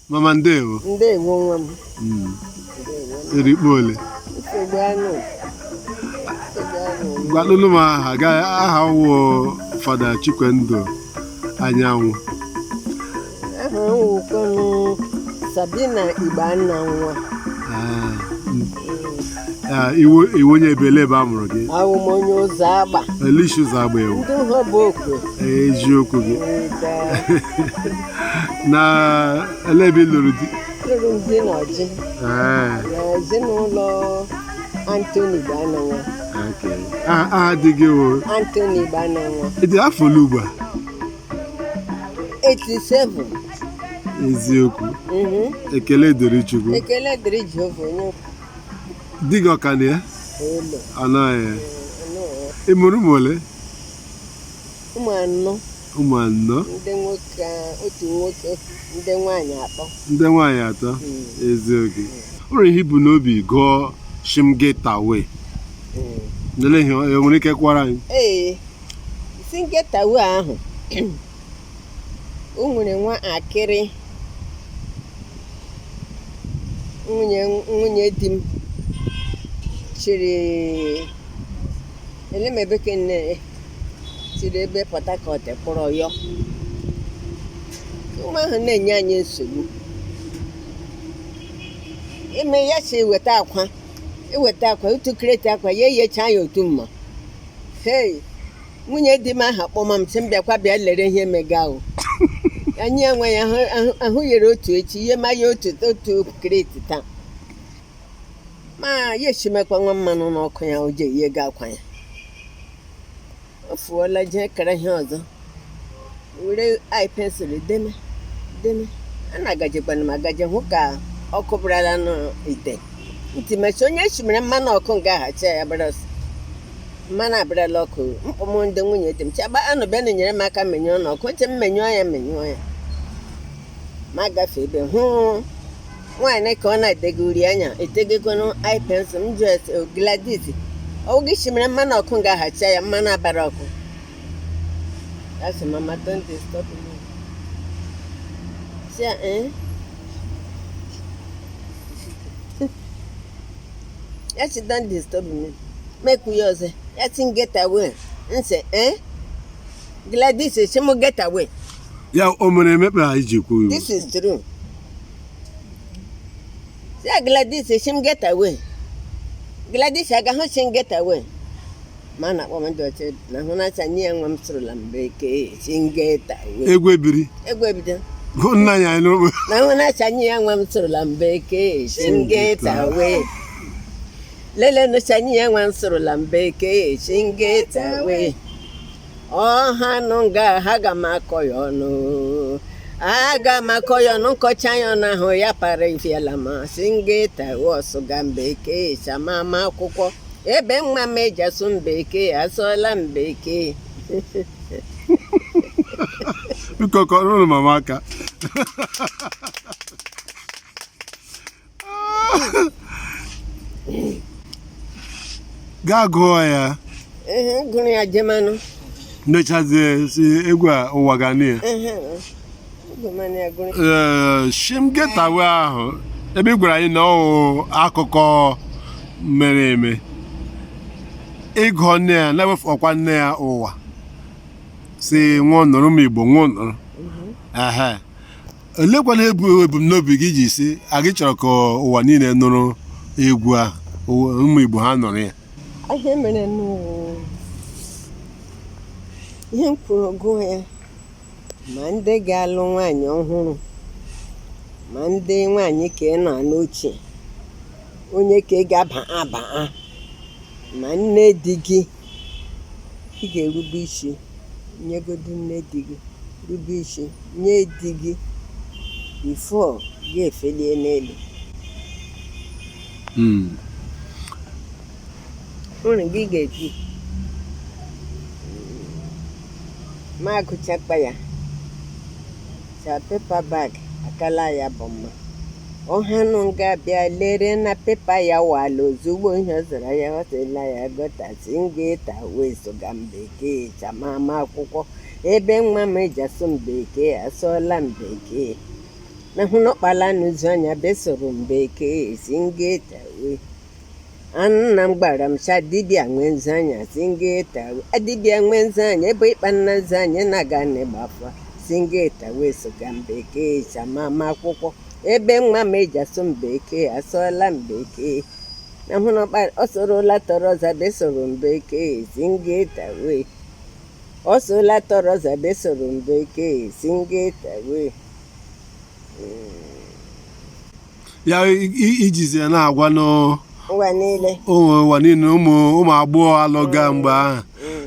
Mama, ndewo. Ndewo, nwa m. Ndewo. Erikpo ole? Nsogbu anụ. Nsogbu anụ. Gwanụnụ m aha ga aha wụ Fada Chikwendụ Anyanwụ. Aha m wụkwanụ Sabina Igbanna nwa. Ah, Ah, iwu iwu onye ebele ebe a mụrụ gị? Awụ m onye ụzọ agba. Elishi ụzọ agba ewu. Ndị ha bụ okwe. Eziokwu gị. Eda. Na ele ebe ị lụrụ di? Lụrụ m di na ọjị. Ah, Na ezinụlọ Anthony Igbanna nwa. okay. Aha di gị wụ? Anthony Igbanna nwa. Ị dị afọ ole ugbu a? 87. Eziokwu. Mhm. Ekele dịrị Chukwu. Ekele dịrị Jehova onye Di gị ọ ka na ya? elu. Anaghị ya. Ị mụrụ ụmụ ole? Ụmụ anọ. Ụmụ anọ. Ndị nwoke otu nwoke, ndị nwaanyị atọ. Ndị nwaanyị atọ. Eziokwu. O nwere ihe ibu n'obi gụọ Shim Getaway? Lelee ihe e nwere ike kwara anyị? Ee, si getaway ahụ, o nwere nwa akịrị nwunye di m chịrị elemebeke nne chịrị ebe Port Harcourt kpọrọ yọ. Ụmụ ahụ na-enye anyị nsogbu ime ya si weta akwa, eweta akwa otu crate akwa ya eyecha ya otu mma. Hei, nwunye di m ahụ akpọma m sị m bịakwa bịa lere ihe mega o. Anyị enwe ya ahụ yere otu echi ihe ma ya otu otu crate taa ma ya eshimekwa nwa mmanụ n'ọkụ ya o ji eyi ego akwa ya. O fuola jee kere ihe ọzọ were eye pencil deme deme. A na-agajikwana m agaje hụ ka ọkụ barala n'ite ntị mechi onye eshimere mmanụ ọkụ nga ahacha ya bara ọsọ. Mmanụ abịarala ọkụ mkpọm ndị nwunye di m chaba anụ bịanụ nyere m aka menyụọ n'ọkụ oche m menyụọ ya menyụọ ya ma gafee ebe hụ nwaanyị ka ọ na-edege uri anya etegekwanụ eye pencil. M jụọ ese, "O, Gladys, ọ gị shimere mmanụ ọkụ nga ahacha ya mmanụ abara ọkụ?" Ya sị, "Mama, don't disturb me." Sị ya, "Eh?" Ya sị, "Don't disturb me." Mekwu ya ọzọ, ya sị, "Get away." M sị, "Eh?" Gladys sị m get away. Ya o mere emekpe ha iji kwuo iwu? This is true. Sị ya, Gladys sị m get away. Gladys agahụ sị m get away. Ma na-akpọ m ndị ọcha na hụ na-acha nye ya nwa m sụrụla m bekee sị m get away. Egwu ebiri. Egwu ebido. Gụọ nna anyị n'okpu. Na hụ na-acha nye ya nwa m sụrụla m bekee sị m get away. Lelenụ cha nye ya nwa m sụrụla m bekee sị m get away. Ọha nụ nga ha ga m akọ ya ọnụ, aga m akọ ya ọnụ nkọcha ya ọnụ ahụ ya para ifiala ma sị m get away ọsụga m bekee chamama akwụkwọ ebe nwa m eji asụ m bekee asụọla m bekee. Biko kọrọ mama aka. Gaa gụọ ya. Ehe, gụrụ ya jemanụ. Mechazie si egwu a ụwa ga na ya. Ehe, gụmanụ ya gụrụ. Ee, Shim Getaway ahụ ebe ị gwara anyị na ọ wụ akụkọ mere eme, ịgụ nne ya na-ewefu ọkwa nne ya ụwa si nwụọ nụrụ m Igbo nwụọ nụrụ ehe olekwana ebumnobi gị ji si agị chọrọ ka ụwa niile nụrụ egwu ahụ, ụmụ Igbo ha nụrụ ya? Ihe mere nụ, ihe m kwuru gụọ ya, ma ndị ga-alụ nwaanyị ọhụrụ ma ndị nwaanyị ka ị nọ n'ochie onye ka ị ga-aba aba ma nne di gị, ị ga-erube isi nyegodu nne di gị, rube isi nye di gị before gị efelie n'elu. Uru gị ga-eji ma agụchakpa ya cha paper bag akala ya bụ mma ọhanụ ga-abịa lere na paper ya wala ozugbo ihe ọ zara ya ọ sịla ya gọtasi ngeta wee soga m bekee chamama akwụkwọ ebe nwa m eji asụ m bekee asụọla m bekee. Na hụ na ọkpala n'ụzọ anya besoro m bekee si ngetawe. Nna m gbara m sha dibịa nwee nzu anya si ngetawe. Dibịa nwee nzu anya ebe ịkpa nna nzu anya na-aga n'ịgbafa si ngetawe soga m bekee chamama akwụkwọ ebe nwa m eji asụ m bekee asụọla m bekee. Na hụ na ọ sorola tọrọza besoro m bekee si ngetawe. Ọ sola tọrọza besoro m bekee si ngetawe. Ya ijizi ya na-agwa ụwa niile, ụmụ ụwa niile, ụmụ ụmụ agbọghọ alụga mgbe ahụ,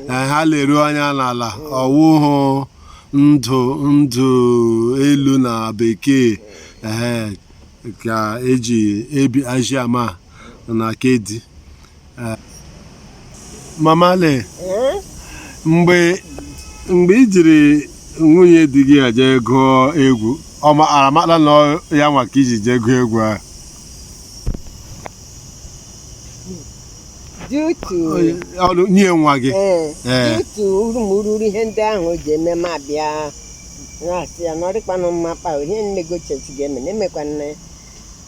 ha leruo anya n'ala ọwụhụ ndụ ndụ elu na bekee, ka eji ebi ajiama na kedi. Mama le, mgbe mgbe i jiri nwunye di gị eje gụọ egwu, ọ aramata na ya nwa ka iji jee gụọ egwu ahụ? Due to Ọnụ nye nwa gị. Ee, due to urumururu ihe ndị ahụ o ji eme, ma bịa na-asị ya na ọ dịkwanụ mma kpa ihe nne gochesi ga-eme na emekwana ya.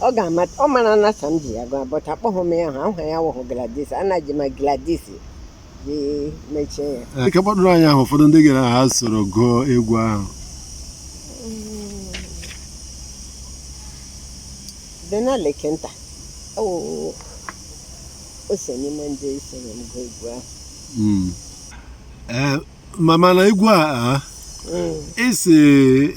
Ọ ga-amata, ọ mara na sa m ji ya gụọ, but akpọghị m ya ahụ aha ya wụhụ Gladys, anaghị ma Gladys ji mechie ya. Ike kpọtụrụ anyị ahụ ụfọdụ ndị gara ha soro gụọ egwu ahụ. Bena Lekenta o so n'ime ndị soro m gụọ egwu ahụ. Ee, mama, na egwu a isi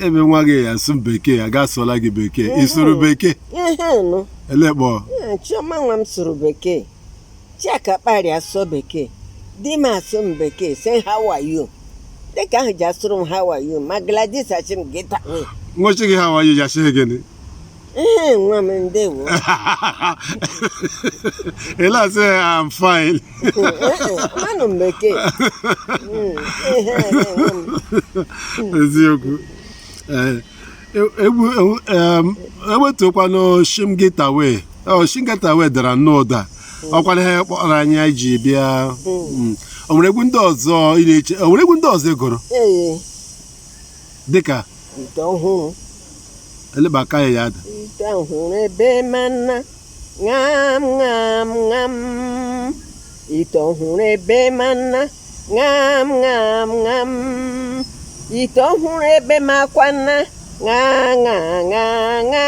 ebe nwa gị asụ bekee aga asụọla gị bekee, ị sụrụ bekee? Ihe nụ. Elekpọ. Ee, Chiọma nwa m sụrụ bekee, Chiaka kparị asụ bekee, di m asụ m bekee, say how are you, dịka ahụ ji asụrụ m how are you, ma Gladys achị m get away. Nwọchi gị ha wanye ya sị gịnị? Ee, nwa m, ndewo. Ele asị I'm fine. Manụ m bekee. Ihe nwa m. Eziokwu. Ee, egwu ewetukwanụ Shimgetawe, ọ Shimgetawe dara nnọọ ụda, ọkwana ihe kpọrọ anyị ji bịa. O nwere egwu ndị ọzọ ị na-eche? O nwere egwu ndị ọzọ ị gụrụ? Ee. Dịka? Ite ọhụrụ. Eleba aka ya ya ada. Ite ọhụrụ ebe mana ṅam ṅam ṅam, ite ọhụrụ ebe mana ṅam ṅam ṅam, ite ọhụrụ ebe makwana ṅa ṅa ṅa ṅa,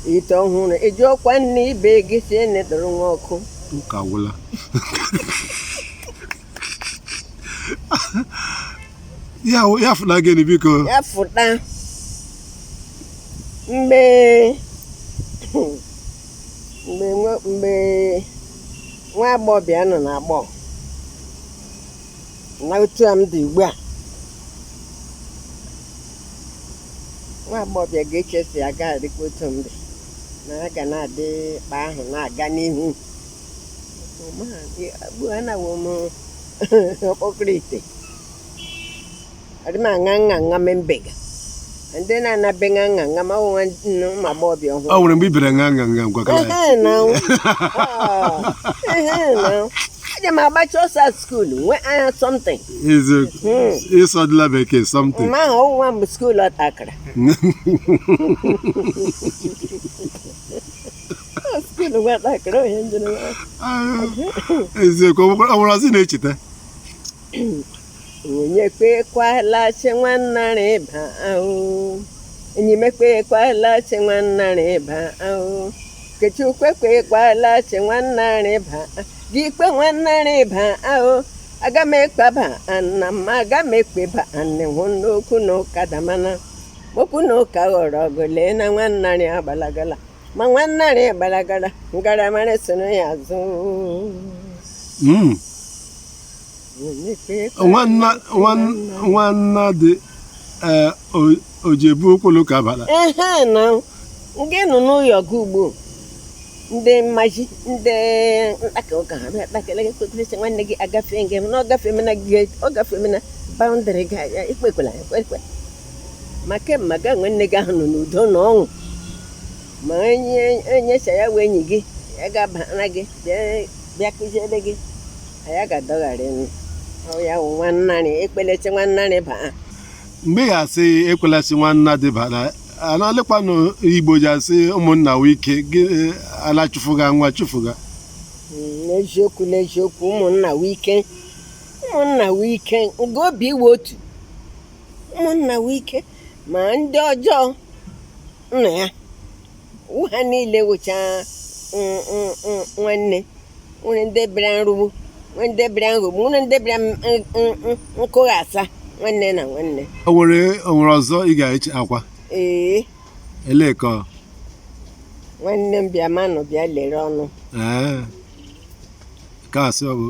ite ọhụrụ ejụọkwa nne ibe gị si enedoro nwa ọkụ. Ụka agwụla ya ya fụna gịnị biko? Ya fụta mgbe mgbe nwa agbọghọbịa nọ n'agbọ na otu a m dị ugbu a, nwa agbọghọbịa ga-eche si aga adịkwa otu m dị na a ga na-adị kpa ahụ na-aga n'ihu. Ugbu a anawo m okpokoro ite, adị m aṅa ṅa ṅa membega ndị na-anabe ṅa ṅa ṅa ma nwa ụmụ agbọghọbịa ọhụrụ. O nwere mgbe i bere ṅa ṅa ṅa gwakara ya? Ehe na ehe na eje m agbacha ọsọ school nwee anya something. Eziokwu, ịsọdịla bekee something. Mgbe ahụ nwa m school ọtakara school nwa ọtakara onye njiri. Eziokwu, ọ nwere ọzọ ị na-echeta? Onye kpekwala chi nwanna rịba ahụ, enyi m ekpekwala chi nwanna rịba ahụ, Kechukwu ekpekwala chi nwanna rịba, gị kpe nwanna rịba ahụ, aga m ekpeba nna m, aga m ekpeba nne hụ n'okwu na ụka damana okwu na ụka ghọrọ ọgụ, lee na nwanna rị agbalagala, ma nwanna rị gbalagala ngaramara soro ya azụ. Onye kpekwala Nwanna nwanna dị ojebu ụkwụlụ ka abala. Ehe na nke nọ n'ụlọ gị ugbo, ndị mmaji ndị mkpaka ụka ha bịa kpakele gị kpekwere nwanne gị agafe nge na ọ gafe mena gị, ọ gafe mena boundary gị ya ikpekwela ekwe, ma kemma ga nwanne gị ahụ nọ n'udo na ọṅụ, ma enye enyecha ya wee enyi gị ya ga-abara gị bịa kụziere gị ya ga-adọgharị ọ ya wụ nwannarị ekpelechi nwannarị baa. Mgbe ị ga-asị ekwelasị nwanna dị bara. Analekwanụ Igbo ji asị ụmụnna wụ ike gị ala chụfụga nwa chụfụga. N'eziokwu n'eziokwu, ụmụnna wụ ike, ụmụnna wụ ike, nke obi iwe otu, ụmụnna wụ ike. Ma ndị ọjọọ nna ya wụ ha niile wụcha nwanne. Nwere ndị bịara nrugbu, nwere ndị bịara nghọgbu, nwere ndị bịara nkụghasa nwanne na nwanne. O nwere ọzọ ị ga-eche akwa? Ee. Elee ka ọ? Nwanne m, bịa manụ, bịa lere ọnụ. Ee, ka asị ọ bụ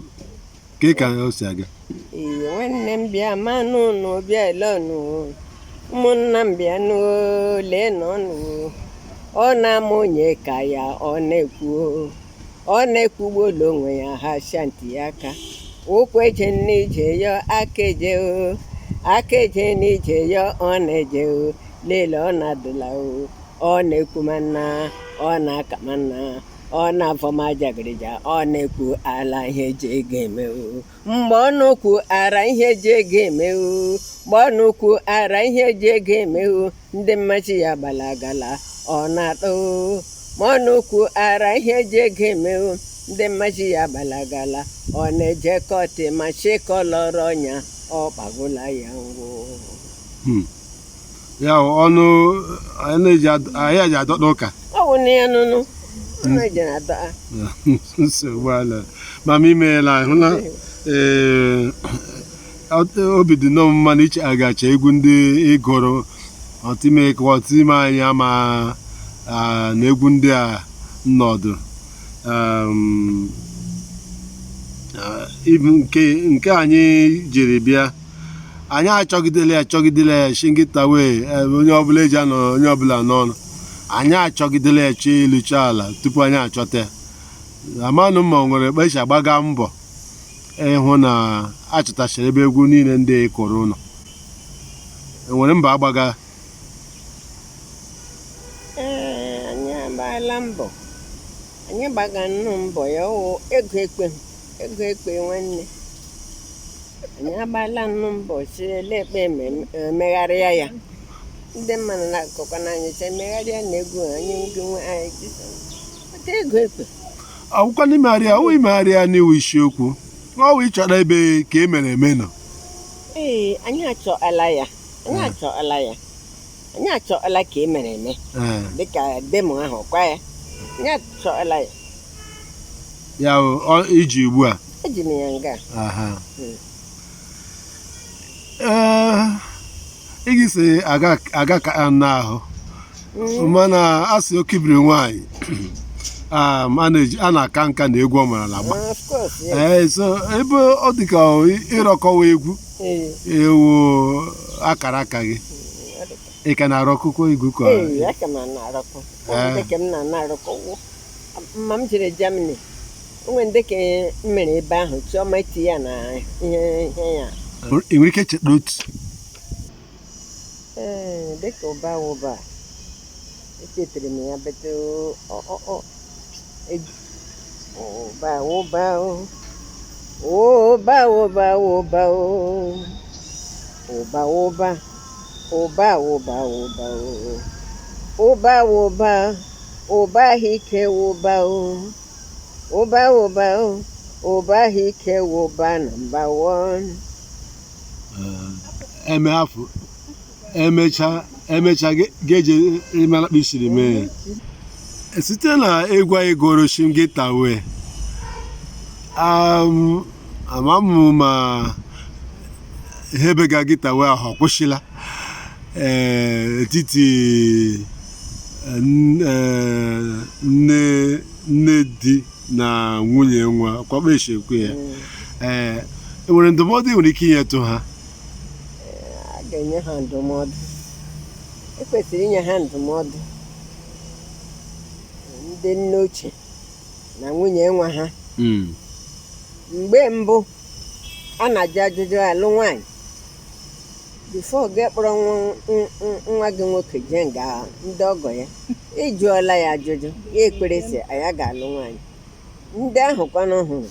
ka ị ka o si aga. Ee, nwanne m, bịa manụ nụ, bịa ele ọnụ. Ụmụnna m, bịa nụ, lee n'ọnụ. Ọ na-ama onye ka ya ọ na-ekwu, ọ na-ekwugbuola onwe ya. Ha shanti ya aka ụkwụ eje n'ije ya, aka eje o, aka eje n'ije ya, ọ na-eje o. Lele, ọ na-adụla o, ọ na-ekwu mana ọ na-aka mana ọ na-afọma jagịrịja. Ọ na-ekwu ala ihe eji ego eme o. Mgbe ọ na-ekwu ara ihe eji ego eme o, mgbe ọ na-ekwu ara ihe eji ego eme o, ndị mmachi ya gbalagala, ọ na-atọ o. Ma ọ na-ekwu ara ihe eji ego eme o, ndị mmachi ya gbalagala, ọ na-eje kọtị ma chịkọlọrọ ọnya, ọ kpagbola ya ngwụ. Ya wụ ọnụ anyị na-eji anyị eji adọta ụka. Ọ wụ na ya nụnụ ọnụ eji adọ. Nsogbu ala, mama, imeela. Hụ na ee, obi dị nnọọ mma na iche agacha egwu ndị ịgụrụ ọtụime ọtụime anyị ama na egwu ndị a nnọdụ. Ibu nke anyị jiri bịa, anyị achọgidela ya, achọgidela ya shingita wee onye ọbụla eji anọ onye ọbụla n'ọnụ. Anyị achọgidela ya chọọ elu chọọ ala tupu anyị achọta ya. Amanụ ma o nwere ekpe esi agbaga mbọ ịhụ na achọtachara ebe egwu niile ndị kụrụ ụlọ enwere mbọ agbaga. Ee, anyị agbaala mbọ, anyị gbaga nnọọ mbọ. Ya wụ ego ekpe, ego ekpe nwanne. Anyị agbaala nnọọ mbọ si ele ekpe emegharịa ya. Ndị mmadụ na-akọkwa n'anyị sị emegharịa na egwu anyị nwe anyị pụta ego ekpe. Akwụkwọ n'imegharị ya, ọwụ imegharị ya n'iwu isiokwu, ọwụ ịchọta ebe ka e mere eme nọ. Ee, anyị achọala ya, anyị achọala ya, anyị achọala ka e mere eme. Dịka demo ahụ kwa ya, anyị achọala ya. Ya wụ iji ugbu a. Eji m ya nga. Aha. Ee, ị gị si aga aga ka n'ahụ, mana a sị okibiri nwaanyị a na-aka nka na egwu ọ mara na agba. Of course, yes. Ee, so ebe ọ dị ka ịrọkọwa egwu ewu akara aka gị, ị ka na-arụ ọkụkọ egwu ka? Ee, aka m na-arọkọ. Ee. Ndị ka m na-arọkọ mma m jere Germany, onwe ndị ka m mere ebe ahụ chiọma iti ya na ihe ihe ya. Ị nwere ike cheta otu? Ee, dịka ụba ụba echetara m ya bete ọ ụba ụba o, ụba ụba ụba o, ụba ụba ụba ụba ụba o, ụba ụba ụba ahụike ụba o, ụba ụba o, ụba ahụike ụba number 1. Eme afọ emecha emecha ga-eji ịmara siri mee ya site na egwu anyị gụrụ Shingita wee ama m ma ihe bega gịta wee ahụ akwụsịla ee etiti nne nne di na nwunye nwa kwakpa eshekwu ya. Ee, enwere ndụmọdụ ị nwere ike inyetụ ha? A ga-enye ha ndụmọdụ, ekwesịrị inye ha ndụmọdụ, ndị nne ochie na nwunye nwa ha. Mgbe mbụ a na-ajụ ajụjụ alụ nwaanyị before gị kpọrọ nwa gị nwoke jee nga ndị ọgọ ya, ịjụọla ya ajụjụ, ya ekpere si anyị ga-alụ nwaanyị. Ndị ahụ kwanụ hụrụ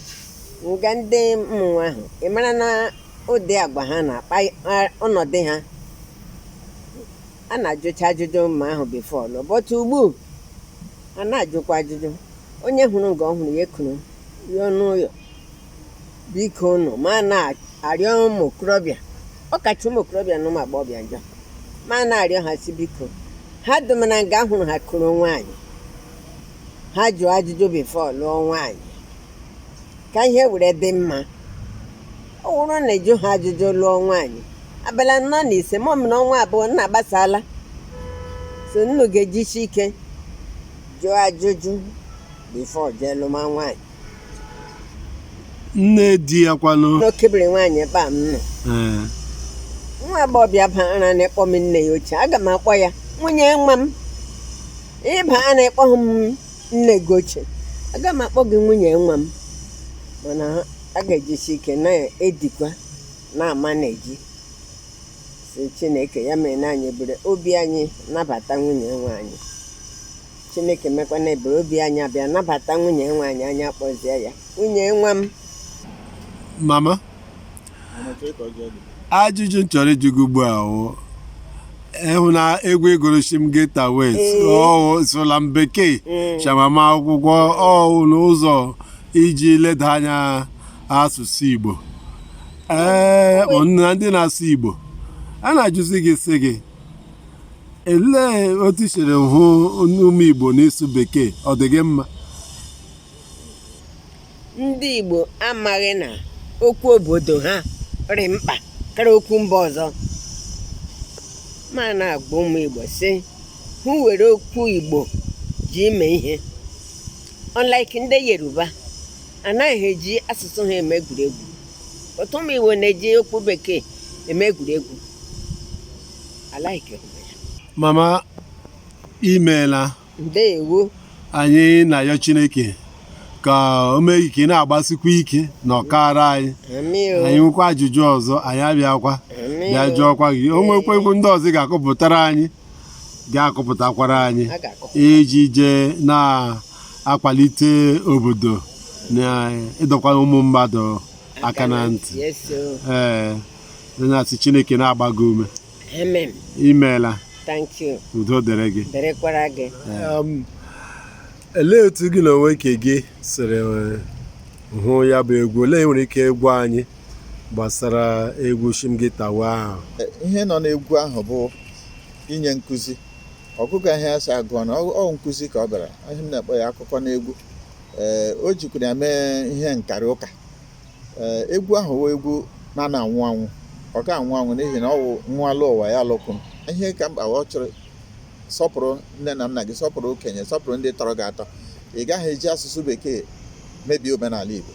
nga ndị ụmụ nwa ahụ, ị mara na ụdị agwa ha na-akpa, ọnọdụ ha. A na-ajụcha ajụjụ mma ahụ before lụọ, but ugbu a na-ajụkwa ajụjụ. Onye hụrụ nga ọ hụrụ ya ekuru ya ọnụ ụyọ. Biko nụ, ma na-arịọ ụmụ okorobịa, ọkacha ụmụ okorobịa na ụmụ agbọghọbịa njọ, ma na-arịọ ha si biko, ha dụmara nga hụrụ ha kụrụ nwaanyị, ha jụọ ajụjụ before lụọ nwaanyị, ka ihe were dị mma. Ọ bụrụ na ịjụ ha ajụjụ lụọ nwaanyị, abala nọ na 5 ma ọ bụ na ọnwa 2 nna agbasala. So nnu ga-ejisi ike jụọ ajụjụ before jee lụma nwaanyị. Nne di ya kwanụ? N'okebiri nwaanyị ebe a m nọ. Nwa agbọghọbịa bara na ịkpọ m nne ya ochie, aga m akpọ ya nwunye nwa m. Ịba na ịkpọ m nne gị ochie, aga m akpọ gị nwunye nwa m. Mana a ga-ejisi ike na-edikwa na-ama na-eji si Chineke ya mere na anyị ebere obi anyị nabata nwunye nwa anyị. Chineke mekwa na ebere obi anyị abịa nabata nwunye nwa anyị, anyị akpọzie ya nwunye nwa m. Mama, ajụjụ m chọrọ ịjụ gị ugbu a wụ, ịhụ na egwu ịgụrụ Shim Getaways ọwụ sụla m bekee shamama akwụkwọ ọwụ n'ụzọ iji leda anya asụsụ Igbo. Ee, na ndị na-asụ Igbo a na-ajụzi gị sị gị, elee otu i siri hụ ụmụ Igbo n'ịsụ bekee, ọ dị gị mma? Ndị Igbo amaghị na okwu obodo ha rị mkpa karịa okwu mba ọzọ. Ma na-agwa ụmụ Igbo sị hụ were okwu Igbo ji ime ihe. Unlike ndị Yoruba, anaghị eji asụsụ ha eme egwuregwu. Ọtụtụ ụmụ Igbo na-eji okwu bekee eme egwuregwu. Alike ya. Mama, imeela. Ndeewo. Anyị na-ayọ Chineke ka o mee gị ka ị na-agbasikwa ike na ọkara anyị. Anyị nwekwa ajụjụ ọzọ, anyị abịakwa bịa jụọkwa gị. O nwekwa egwu ndị ọzọ ị ga-akụpụtara anyị, ga-akụpụtakwara anyị iji jee na-akwalite obodo na ịdọkwa ụmụ mmadụ aka na ntị. Ee, na-asị Chineke na-agba gị ume. Imeela. Thank you. Udo dịrị gị. Dịrịkwara gị. Elee otu gị na onwe ke gị siri hụ ya bụ egwu? Olee nwere ike ịgwa anyị gbasara egwu Shim Getawa ahụ? Ihe nọ n'egwu ahụ bụ inye nkụzi. Ọgụgụ ihe asị agụọ na ọ nkụzi ka ọ bịara. Ihe m na-akpọ ya akụkọ n'egwu. Ee, o jikwara ya mee ihe nkarị ụka. Ee, egwu ahụ wụ egwu na-ana anwụ anwụ. Ọ ga-anwụ anwụ n'ihi na ọ wụ nwa ụwa ya alụkwụ. Ihe ka mkpa ọ chọrọ sọpụrụ nne na nna gị, sọpụrụ okenye, sọpụrụ ndị tọrọ gị atọ. Ị gaghị eji asụsụ bekee mebie omenala Igbo.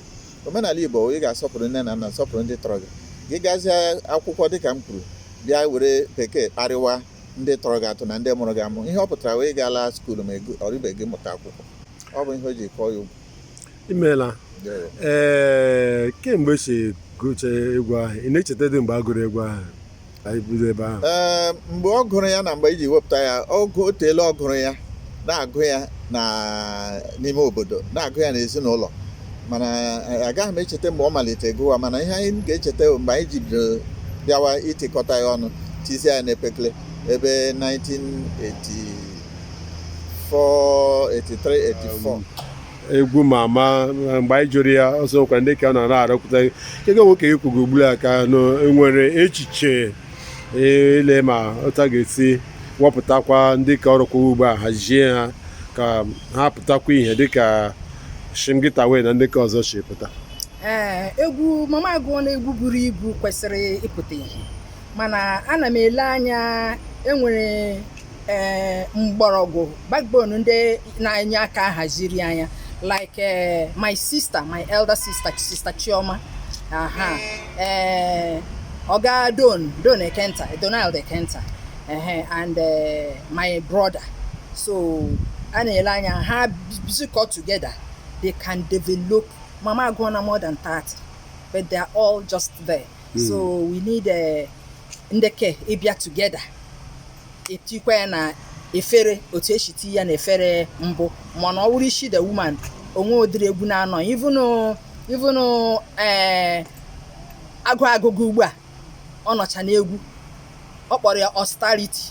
Omenala Igbo ị ga-asọpụrụ nne na nna, sọpụrụ ndị tọrọ gị. Gị gazie akwụkwọ dịka m kwuru, bịa were bekee kparịwa ndị tọrọ gị atọ na ndị mụrụ gị amụ. Ihe ọ pụtara wee gaala school ma ọrịbeghị gị mụta akwụkwọ. Ọ bụ ihe o ji kọọ ya ugwu. Imeela. Ee, kemgbe si gụcha egwu ahụ, ị na-echeta dị mgbe a gụrụ egwu ahụ? Anyị bido ebe ahụ. Ee, mgbe ọ gụrụ ya na mgbe iji wepụta ya, o teela ọ gụrụ ya, na-agụ ya na n'ime obodo, na-agụ ya n'ezinụlọ. Mana agaghị m echeta mgbe ọ malitere gụwa, mana ihe anyị ga-echeta bụ mgbe anyị ji bido bịawa itikọta ya ọnụ, tizie ya n'epekele ebe 1984, 83, 84. Egwu mama, mgbe anyị jụrụ ya ọsọ nkwa ndị ka ọ na-arọpụta ego nwoke ekwugo ugburu aka na enwere echiche ile ma otu a ga-esi wepụtakwa ndị ka ọrụkwa ugbu a, hazie ha ka ha pụtakwa ihe dịka Shim Getawe na ndị ka ọzọ si pụta. Ee, egwu mama agụọ na egwu buru ibu kwesịrị ịpụta ihe, mana ana m ele anya enwere mgbọrọgwụ backbone ndị na-enye aka haziri anya, like my sister, my elder sister, Sister Chioma, aha, Oga Don Don Ekenta, Donald Ekenta, and my brother. So a na-ele anya ha zukọ together, they can develop. Mama agụọ na more than 30, but they are all just there. So we need ndeke ịbịa together, etikwa ya na efere otu esi ti ya na efere mbụ. Mana ọ wụrụ isi the woman onwe ụdịrị egwu na-anọ even agụ agụgụ ugbu a ọ nọcha n'egwu ọ kpọrọ ya austerity.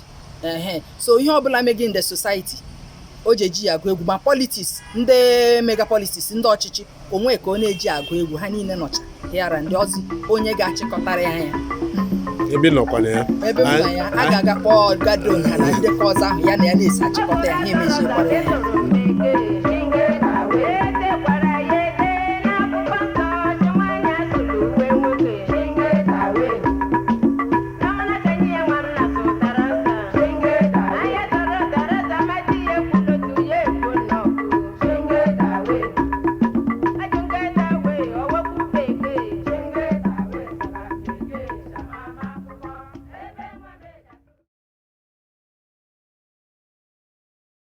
Ehe, so ihe ọbụla megi in the society, o ji eji ya agụ egwu, ma politics, ndị mega politics, ndị ọchịchị onwe ka ọ na-eji agụ egwu. Ha niile nọcha here, ndị ọzọ onye ga-achịkọtara ya ya. Ebe ị nọkwa na ya. Ebe m na ya, a ga-aga kpọọ gadon ha na ndị ka ọzọ ahụ ya na ya na-esi achịkọta ya, ha emeziekwara ya.